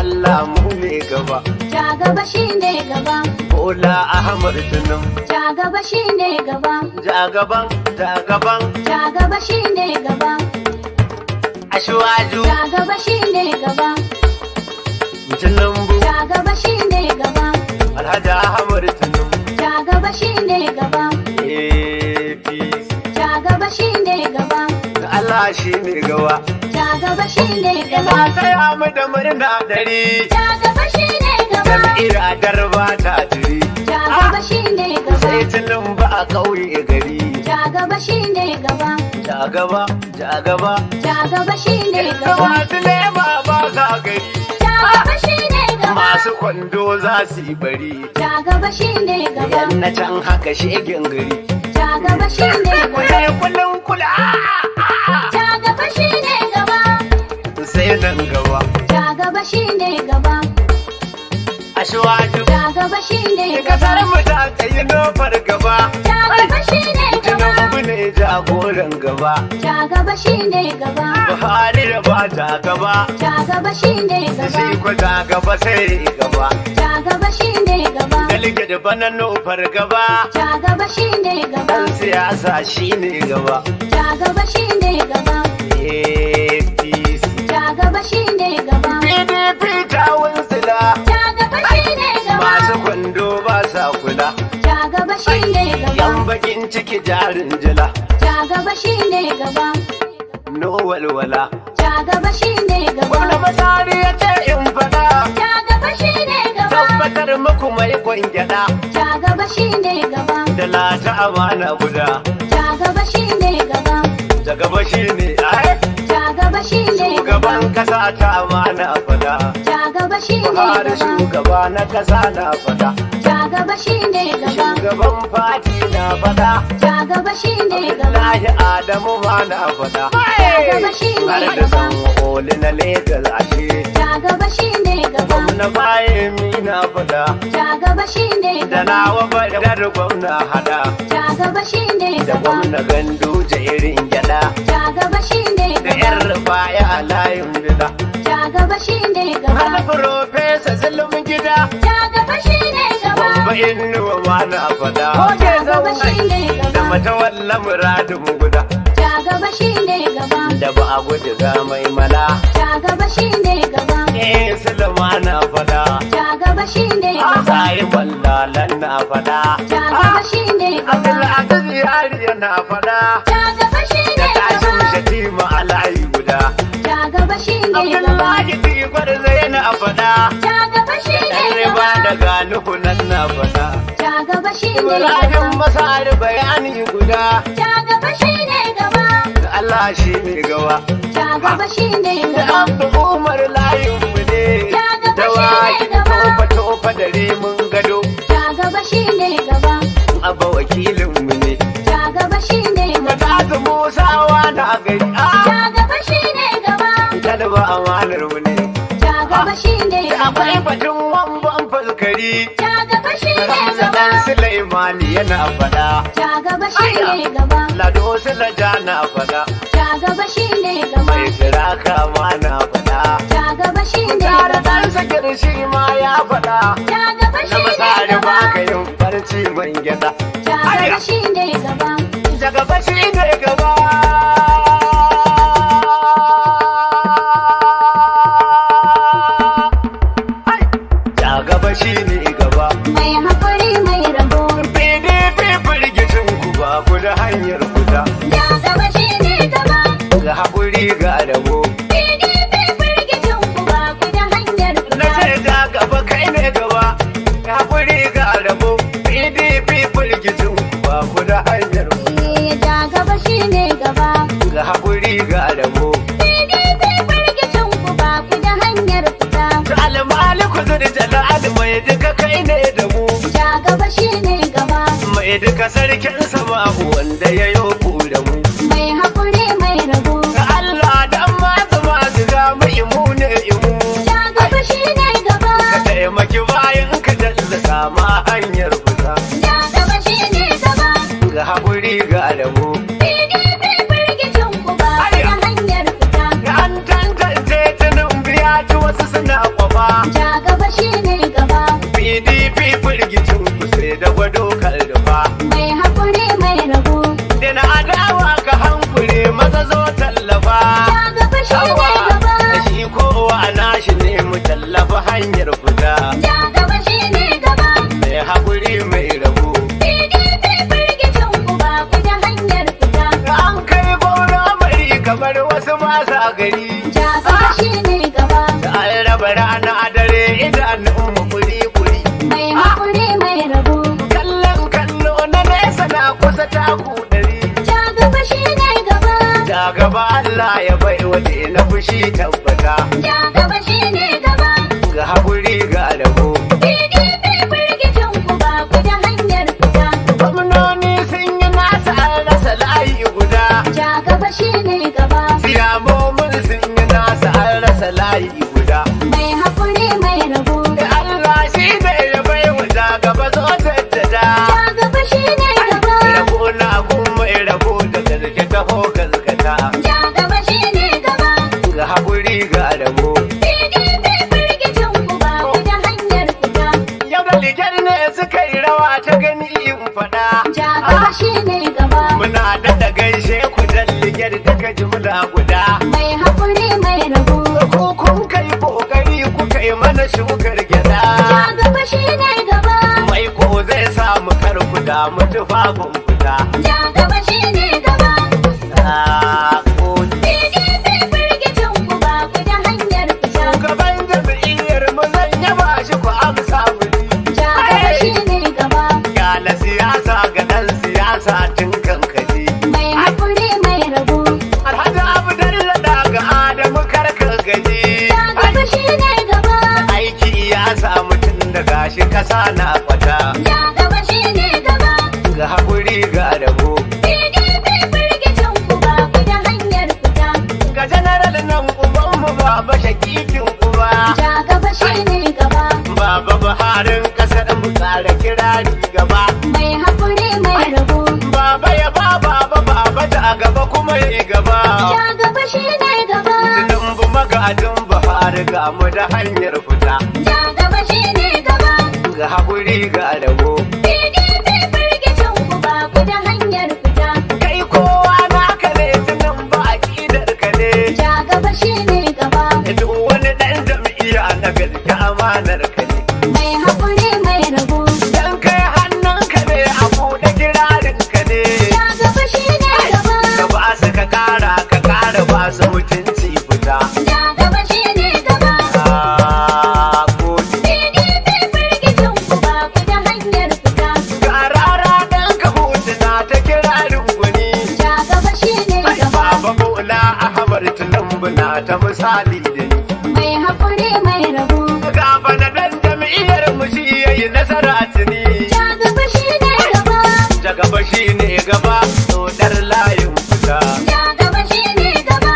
Allah mu ne gaba. Ja gaba shine gaba. Bola Ahmad Tinubu. Ja gaba shine gaba. Ja gaban, ja gaban. Ja gaba shine gaba. Asiwaju. Ja gaba shine gaba. Tinubu. Ja gaba shine gaba. Alhaji Ahmad Tinubu. Ja gaba shine gaba. APC. Ja gaba shine gaba. Allah shi ne gaba. Ja gaba shine Ina gaba. taya mu da murna dari. Ja gaba shine gaba. Jam'iyyar darba ta jiri. Ja gaba shine gaba. Sai Tinubu a ƙauye gari. Ja gaba shine gaba. Ja gaba, ja gaba. Ja gaba shine Yanzu gaba. masu lema ba sa gari. Ja gaba shine gaba. Masu kwando za su yi bari. Ja gaba shine gaba. Yan na can haka shegen gari. Ja gaba shine gaba. Kule kullum kula. Ja gaba shine gaba. Sai nan gaba. Ja gaba shine gaba. Asiwaju. Ja gaba shine gaba. Kasar mu ta tsayi nofar gaba. Ja gaba shine gaba. Tinubu ne jagoran gaba. Ja gaba shine gaba. Buhari da ba ta gaba. Ja gaba shine gaba. Shi ko ta gaba sai gaba. Ja gaba shine gaba. Delegate bana nofar gaba. Ja gaba shine gaba. Dan siyasa shine gaba. Ja gaba shine gaba. APC. Ja gaba shine gaba. PDP ta wunsila. Ja gaba shine gaba. Masu kwando ba sa kula. Ja gaba shine gaba. Yan bakin ciki jarin jila. Ja gaba shine gaba. No walwala. Ja gaba shine gaba. Gwamna Masari ya ce in faɗa. Ja gaba shine gaba. Tabbatar muku mai kwangyada. Ja gaba shine gaba. Da lata amana guda. Ja gaba shine gaba. Da gaba shine ai. Ja gaba shine gaba. Shugaban kasa ta amana fada. Ja gaba shine Buhari gaba. shugaba na kasa na fada. Ja gaba shine gaba. Shugaban fati na fada. Ja gaba shine gaba. Abdullahi Adamu ma na fada. Ja gaba shine Har da gaba. Sanwo-Olu na Legas ashe. Ja gaba shine gaba. Gwamna Fayemi na fada. Ja gaba shine Da gaba. nawa badar gwamna hada. Ja gaba shine Da gaba. gwamna Ganduje irin gyada. Ja gaba shine Da yan gaba. rufaya a layin bida. Ja gaba shine Har gaba. Profesa Zulum gida. Ja gaba shine gaba. Babba Inuwa ma na fada. Ja gaba shine Da gaba. matawalla muradin guda. Ja gaba shine gaba. Da ba a gudu ga mai mala. Ja gaba shine gaba. Eh Sulma na fada. Ja gaba shine gaba. Sai wallalan na fada. Ja gaba shine gaba. Abdulaziz Yari yana fada. Ja gaba shine Da tashin gaba. Shatima a layi guda. Ja gaba shine gaba. Abdullahi Tigwar yana fada. Ja gaba shine Dan riba gaba. daga Nuhu nan na fada. Ja gaba shine Ibrahim gaba. Masari bayani guda. Ja gaba shine gaba. Allah shi ne gaba. Ja gaba shine Da gaba. Abdu Umar layin mu ne. Ja gaba Da shi ne waki gaba. tofa tofa da rimin gado. Ja gaba shine gaba. Abba wakilin mu ne. Ja gaba shine gaba. Matazu Musawa na gari. Ah! Ja gaba shine gaba. Talba amanar mu ne. Ja gaba shine Da gaba. akwai batun wamban faskari. Ja gaba shine Hamza gaba. dan Sulaimani yana fada. Ja gaba shine gaba. Lado Sulaja na fada. Ja gaba shine gaba. Mai tiraka ma na fada. Ja gaba shine Tare gaba. dan sakir shi ma ya fada. Ja gaba Na shine masari gaba. ba ka yin barci ban gyada. Ja gaba shine gaba. Da gaba shi ne gaba. Ai, Da gaba shi ne gaba. Mai hakuri mai rabo. PDP firgicin ku ba ku da hanyar fita. Ja gaba shine gaba. Ga haƙuri ga rabo. PDP firgicin ku ba ku da hanyar Na fita. ce da gaba kai ne gaba. Ga haƙuri ga rabo. PDP firgicin ku ba ku da hanyar fita. Eh, Ja gaba shine gaba. Ga haƙuri ga rabo. PDP firgicin ku ba ku da hanyar fita. Almaliku zuri jalal mai duka kai ne da mu. Ja gaba shine gaba. Mai duka sarkin sama wanda ya yo da mu. Mai hakuri mai rabo. Ga Allah dan masu masu ga mu imu ne imu. Ja gaba shine gaba. Ka taimaki bayan ka dalla sama hanyar fita. Ja gaba shine gaba. Ga haƙuri ga rabo. PDP firgicin ku ba ku da hanyar fita. An tantance tunin biya ci wasu suna kwafa. gari. Ja gaba shine gaba. Da an raba rana a dare idanun mu kuri kuri. Mai haƙuri mai rabo. Kallon kallo na nesa na kusa taku 100. Ja gaba shine gaba. Ja gaba Allah ya bai wa na fushi tabbata. Ja gaba shine gaba. Ga haƙuri ga rabo. PDP firgicin ku ba ku da hanyar fita. Gwamnoni sun yi nasa an rasa layi guda. Ja gaba shine gaba. Siyamomin sun yi nasa an rasa layi guda. Mai haƙuri mai rabo. Da Allah shi ne ya bai wa ja gaba zo jaddada. Ja gaba shine gaba. Rabo na kuma rabo da gaske taho gaskata. Ja gaba shine gaba. Ga haƙuri ga rabo. PDP firgicin ku ba ku da hanyar fita. Yau da ligar ne suka yi rawa ta gani in faɗa. Ja gaba shine gaba. Muna daɗa gaishe ku dan ligar daga jimla guda. Mai haƙuri mai rabo. Ku kun kai kokari kuka yi mana shukar gyaɗa. Ja gaba shine gaba. Mai ko zai samu kar ku damu tufafin fita. Ja gaba shine gaba. Ah, gode. PDP firgicin ku ba ku da hanyar fita. Shugaban jam'iyyar mu zan yaba shi ku amsa mu ji. Ja gaba shine gaba. Kyala siyasa ga ɗan siyasa tun kan kaji. Mai haƙuri mai rabo. Alhaji Abdalla ga Adamu karka gaji. Ja gaba shine gaba. Aiki ya samu tun da gashi kasa na kwata. Ja gaba shine gaba. Ga haƙuri ga rabo. PDP firgicin ku ba ku da hanyar fita. Ga janaral nan ubanmu baba shakikin uba. Ja gaba shine gaba. Baba Buharin kasar mu tsara kirari gaba. Mai haƙuri mai rabo. Baba ya ba baba baba da gaba kuma yi gaba. Ja gaba shine gaba. Tinubu magajin Buhari ga mu da hanyar fita. Ja gaba shine gaba. Ga haƙuri ga rabo. PDP firgicin ku ba ku da hanyar fita. Kai kowa naka ne Tinubu aƙidar ka ne. Ja gaba shine gaba. Duk wani ɗan jam'iyya na gaske amanar ka ne. Mai haƙuri mai rabo. Dan kai hannunka ne a buɗe kirarin ka ne. Ja gaba shine gaba. Ka ba su ka ƙara ka ƙara ba su mutunci fita. Ja gaba shine gaba. Ah, gode. PDP firgicin ku ba ku da hanyar fita. Ga rara ɗan ka hutu na ta kirarin gwani. Ja gaba shine gaba. Baba Bola Ahmad Tinubu na ta misali da ni. Mai haƙuri mai rabo. Ga bana ɗan jam'iyyar mu shi yayi nasara tuni. Ja gaba shine gaba. Ja gaba shi ne gaba, dodar layin fita. Ja gaba shine gaba.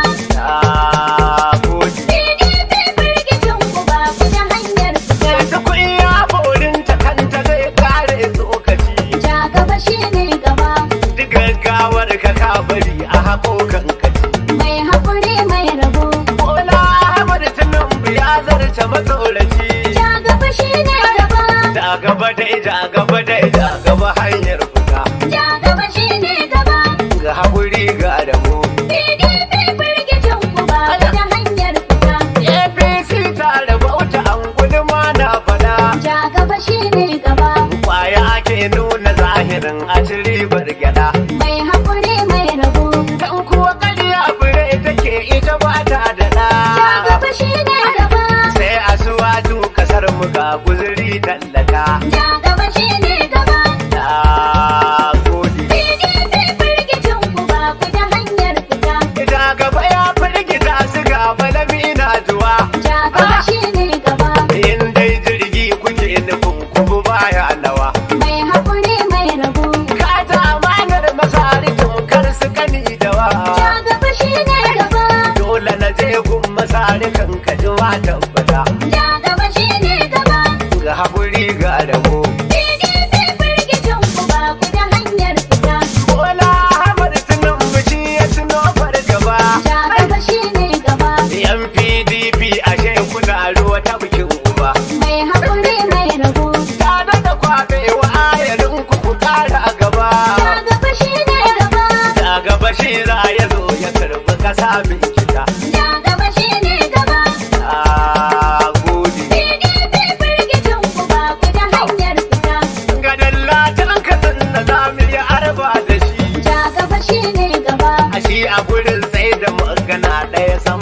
Ah, gode. PDP firgicin ku ba ku da hanyar fita. Yanzu kun ya borin ta kanta zai kare tsokaci. Ja gaba shine gaba. Duk gaggawar ka ka bari a haƙoƙan kaci. Mai haƙuri mai rabo. Bola Ahmad Tinubu ya zarce matsoraci. Ja gaba shine gaba. Ja gaba dai ja gaba dai ja gaba hanyar fita. Ja gaba shine gaba. Ga haƙuri ga rabo. PDP firgicin ku ba ku da hanyar fita. APC ta rabauta an gudu ma na fada. Ja gaba shine gaba. Kwaya ake nuna zahirin a ci ribar gyaɗa. Mai haƙuri mai rabo. Dan kuwa ƙarya fure take ita ba ta da Ja ɗa. gaba shine gaba. Sai a suwaju kasar mu ga guzuri tallata. Ja gaba shine gaba. Na gode. PDP firgicin ku ba ku da hanyar fita. Ja gaba ya firgita su ga balami na juwa. Ja gaba shine gaba. In dai jirgi kuke nufin kubu baya nawa. Mai haƙuri mai rabo. Ka ta amanar masari tamkar su kani dawa. Ja gaba shine gaba. Dole na je gun masari kan ka ji wa tabbata. Ja gaba shine gaba. Ga haƙuri ga rabo. PDP firgicin ku ba ku da hanyar fita. Bola Ahmad Tinubu shi ya tuno fargaba. Ja gaba shine gaba. Yan PDP ashe kuna ruwa ta bikin uba. Mai haƙuri mai rabo. Ta daɗa kwaɓewa ayarin ku ku ƙara a gaba. Ja gaba shine gaba. Da gaba shi za ya zo ya karɓi ƙasa min kita. Ja gaba shine gaba. Na gode. PDP firgicin ku ba ku da hanyar fita. Ga dallacin kasan da za mu yi arba da shi. Ja gaba shine gaba. A shi a gurin sai da magana ɗaya san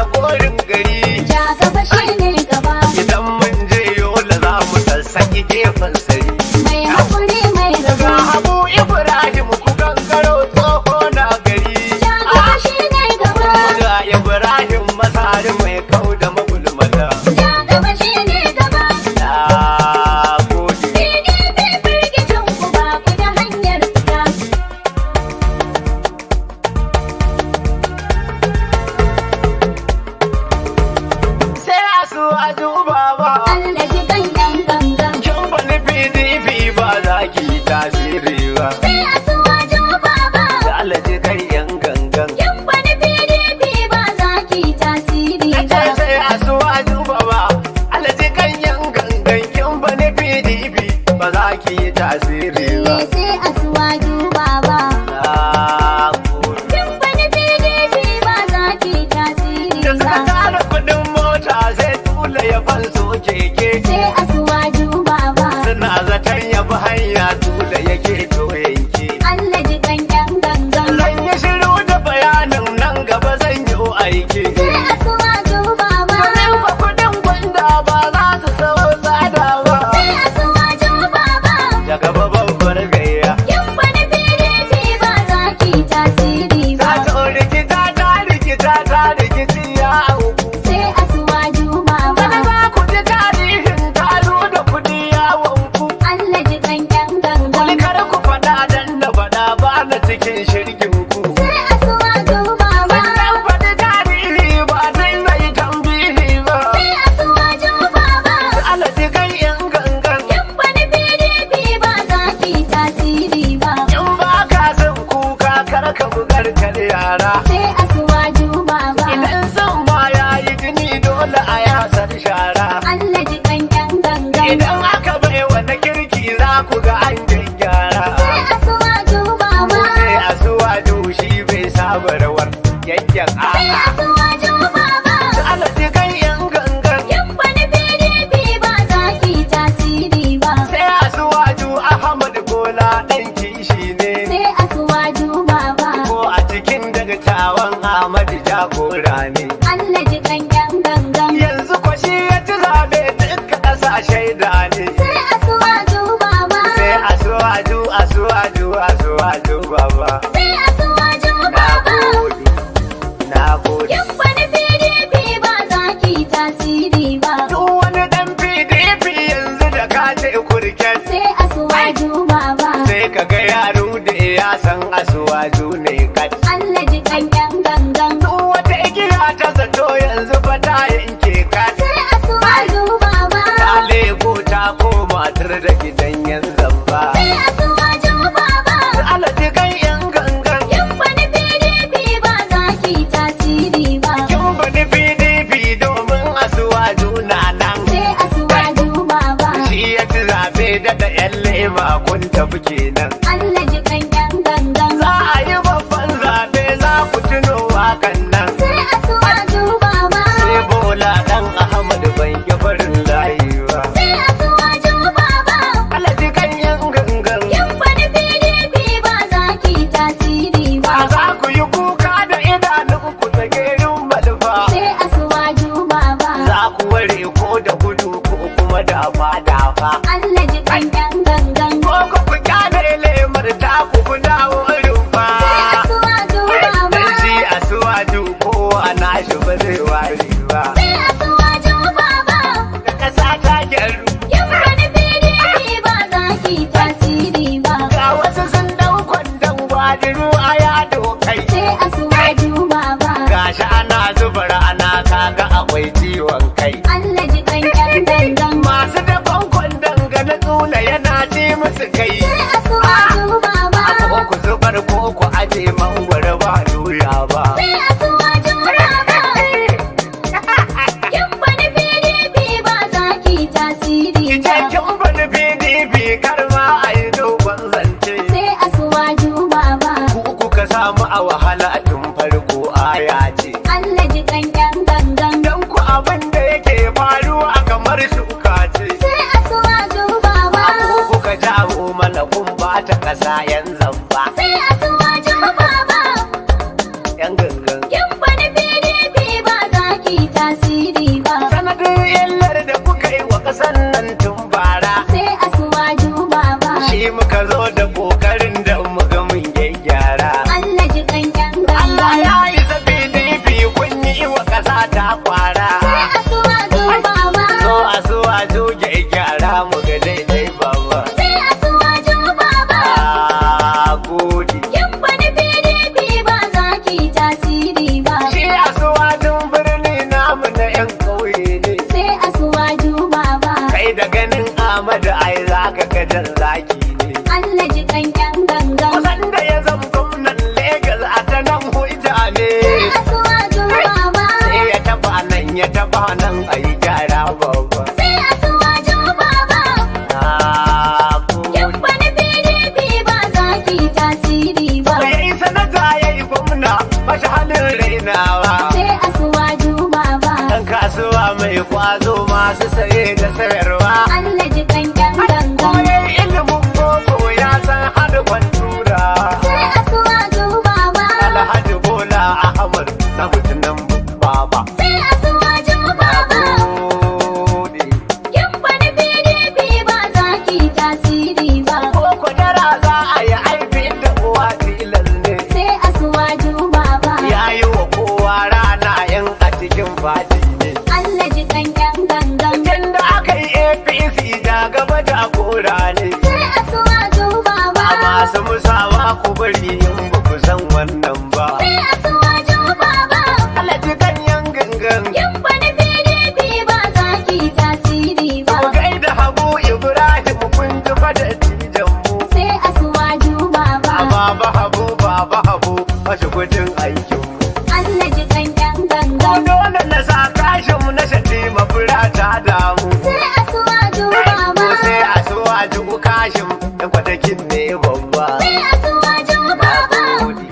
na korin gari. Ja gaba shi ne gaba. Idan mun je Yola za mu sassaki gefen sari. Mai haƙuri mai Ga rabo. Habu Ibrahim ku gangaro tsoho na gari. Ja gaba shi ne gaba. Ga Ibrahim Masari mai kau da magulmata. Ja gaba shi ne gaba. Na gode. PDP firgicin ku ba ku da hanyar fita. Sai a su a duba ba. Allah ji kan yan gangan. Kin bani PDP ba za ki yi tasiri ba. Sai a suwa baba. Da alaji kan yan gangan. Yan wani PDP ba za ki tasiri Ce ba. sai a su a duba ba. Alaji kan yan gangan kin bani PDP ba za ki yi tasiri ba. Eh, sai a suwa baba. Na gode. Yan wani PDP ba za ki tasiri Da suka ba. tara kudin mota sai tula ya fanso keke. Sai a suwa baba. Suna zaton ya bi hanya tula yake to yanke. Allah ji kan yan gangan. Zan yi shiru da bayanin nan gaba zan yi aiki. Sai a suwa baba. Domin kwa kudin gwanda ba za su sau tsada ba. Sai a suwa baba. Daga babbar gayya. Yan wani PDP ba za ki tasiri Ta ba. ta rikita ta rikita ta rikici ya auku. Sai a suwa baba. Wani za ku ji tarihin taro da kudi ya wanku. Allah ji kan yan gangan. Wani kar ku faɗa dan na faɗa ba na cikin shirgin ku. Sai a suwa baba. Sannan faɗi tarihi ba sai na yi tambihi ba. Sai a suwa baba. Alaji kan yan gangan. Yan wani PDP ba za ki tasiri ba. In ba ka son kuka kar ka bugar kar yara. Sai a suwa baba. Idan son ma ya yi jini dole a yasar shara. Allah ji kan yan gangan. Idan aka bai wa na kirki za ku ga an gyara. Sai a suwa baba. Sai a suwa shi bai saba rawar yankin Sai a a'a. suwa baba. Alaji kan yan gangan. Yan wani PDP ba za ki tasiri ba. Sai a suwa Ahmad Bola ɗan kishi ne. Sai a suwa baba. Ko a cikin daga Ahmad jagora ne. Allah ji kan yan gangan. Yanzu ko shi ya ci zabe duka ƙasa shaida ne. Sai a suwa baba. Sai asuwaju asuwaju asuwaju baba. Sai a suwa Na baba. gode, na gode. Yan wani PDP ba za ki tasiri ba. Duk wani ɗan PDP yanzu da ka ce kurken. Sai a suwa baba. Sai ka ga yaro da ya san asuwaju ne kat. Allah ji kan yan gangan. Duk wata igiya ta zato yanzu fa ta yanke kat. Sai a suwa baba. Ta leko ta koma tur da gidan yan zamba. Sai a suwa baba. Alaji kan yan gangan. Yan wani PDP ba za ki tasiri ba. Kin faɗi PDP domin asuwaju na nan. Sai a suwa baba. Shi ya ci zaɓe daga ‘yan lema kun tafi kenan. Allah ji kan yan gangan. Za a yi babban zaɓe za ku tuno wakan nan. Sai a suwa baba. Sai Bola ɗan Ahmad ban ki farin layi ba. Sai a suwa baba. Alaji kan yan gangan. Yan wani PDP ba za ki tasiri ba. Ba za ku yi kuka da idanunku ta gerin malfa. Sai a suwa baba. Za ku ware ko da gudu ko kuma dafa dafa. Allah ji kan yan gangan. Ko ku ku kyale lemar ta ku ku dawo rumfa. Sai a suwa baba. Dan shi asuwaju kowa na shi ba zai ware ba. Sai a suwa baba. Da ƙasa ta gyaru Yan wani PDP ba za ki tasiri ba. ga wasu sun dau kwandon gwadiru a yado kai. Sai a suwa baba. Gashi ana zuba rana kaga akwai ciwon kai. Allah ji kan yan gangan. Masu dakon kwandon ga na tsula yana ci musu kai. Sai a suwa baba. Ko ku zubar ko ku aje mangwaro ba doya ba. Sai a suwa baba. Yan wani PDP ba za ki tasiri Ki ce ba. kin bani PDP kar ma a yi dogon zance. Sai a suwa baba. Ku kuka samu a wahala tun farko aya ce. Allah ji kan yan gangan. Dan ku abin da yake faruwa kamar shuka ce. Sai a suwa baba. Ku kuka jawo mana kun bata ƙasa yan zamba. Sai a suwa baba. Yan gangan. Yan wani PDP ba za kasuwa mai kwazo masu saye da sayarwa. Allah ji kan yan gangan. Koyar ilimin boko ya san hada kwantura. Sai Asuwaju Baba. Alhaji Bola Ahmad na mutunan baba. Sai Asuwaju Baba. Gode. Kin wani PDP ba za ki tasiri ba. Ko kwadara za a yi aiki da uwa tilas ne. Sai Asuwaju Baba. Ya yi wa kowa rana yan a cikin fati ne. Allah ji kan yan gangan. Tun da aka yi APC da gaba da kora ne. Sai Asuwaju Baba. A masu musawa ku bari in ba ku san wannan ba. Sai Asuwaju Baba. Alhaji ganyen gangan. Kin wani PDP ba za ki tasiri ba. Ku gaida Habu Ibrahim kun ji fada tijan mu. Sai Asuwaju Baba. A baba Habu baba Habu fashe kudin aikin mu. Allah ji kan yan Ko gangan. dole na sa kashin mu na shaɗi mafura ta damu. Sai Asuwaju Baba. Ko sai a so a ji kashin ɗan kwatakin ne babba. Sai Asuwaju Baba. Gode.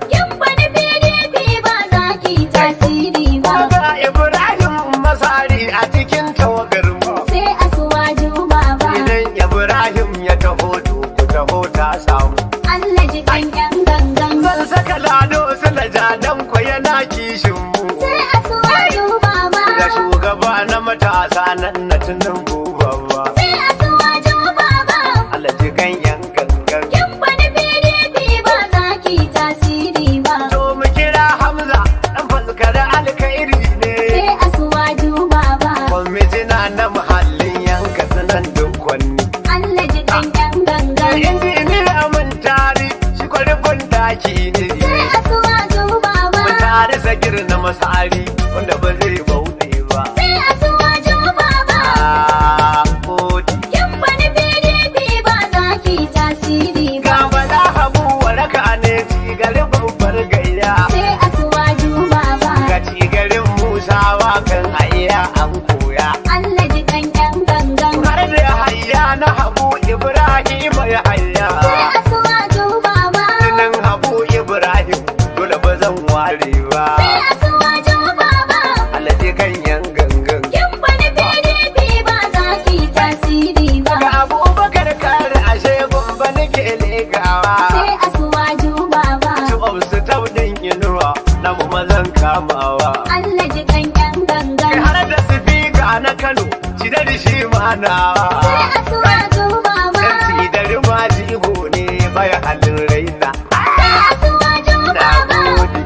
Kin wani PDP ba za ki tasiri ba. Ga Ibrahim Masari a cikin tawagar mu. Sai Asuwaju Baba. Idan Ibrahim ya taho to ku taho ta samu. Allah ji kan yan gangan. Zan saka lado sulaja dan ko yana kishin mu. Sai Asuwaju Baba. Ga shugaba na matasa nan na tunan babba. Sai Asuwaju Baba. Allah ji ganyen gangan. Kin wani PDP ba za ki tasiri ba. To mu kira Hamza dan faskara alkhairi ne. Sai Asuwaju Baba. Kwamitina na muhallin yanka sanan dukwanni. Allah ji kan yan gangan. Injiniya mun tari shi kwarikun daki ne. Sai Asuwaju Baba. Mun tari sagir na masari wanda ba zai bauɗe ba. Sai Asuwaju Baba. Ah, gode. Kin wani PDP ba za ki tasiri ba. Ga bala habu waraka ne cigari babbar gayya. Sai Asuwaju Baba. Ga cigarin Musawa kan ayya an koya. Allah ji kan yan gangan. Har da hayya na habu Ibrahim ya hayya. Sai Asuwaju Baba. Nan habu Ibrahim dole ba zan ware ba. Sai Asuwaju Baba. Alaji ganyen gangan. Kin wani PDP ba za ki tasiri ba. Ga Abubakar kare ashe gumba nake legawa. Sai Asuwaju Baba. Ci su taudin inuwa na mu mazan kamawa. Allah ji kan yan gangan. Har da sifika na Kano, ci da shi manawa. Sai Asuwaju Baba. Dan cidari ma jigo ne baya halin raina. Sai Asuwaju Na Baba. gode.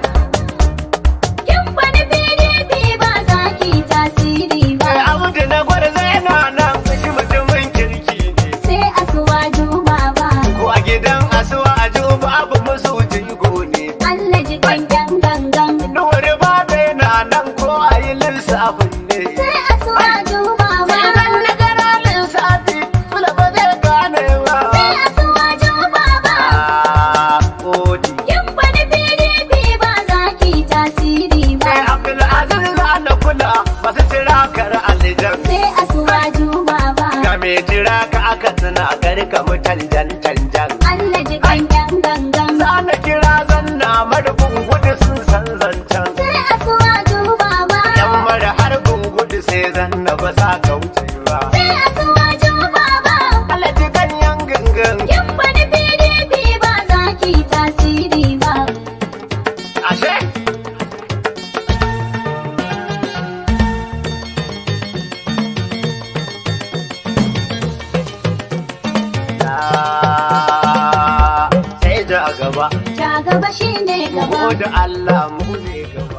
Kin wani PDP ba za ki tasiri ba. Kai Abdu na gwarza yana nan shi mutumin kirki ne. Sai Asuwaju Baba. Ko a gidan asuwaju babu musu jigo ne. Allah ji kan yan gangan. Nuwar ba yana nan ko a yi lissafin ne. Sai Asuwaju Baba. Idan na gara lissafi, Sule ba zai gane ba. Sai Asuwaju Baba. Ah, gode. Kin wani PDP ba za ki tasiri ba. Kai Abdulaziz za na kula masu tirakar alijan. Sai Asuwaju Baba. Ga mai jira ka aka tuna garka mu tanjan tanjan. Allah ji kan yan gangan. Za na kira zanna marubin gudu sun san zancen. Sai Asuwaju Baba. Yan mara harbin gudu sai zanna ba sa kauce ba. Sai Asuwaju Baba. Alaji ganyen gangan. Kin wani PDP ba za ki tasiri ba. Ashe? Sai da gaba, Ja gaba shine gaba. mu da Allah mu ne gaba.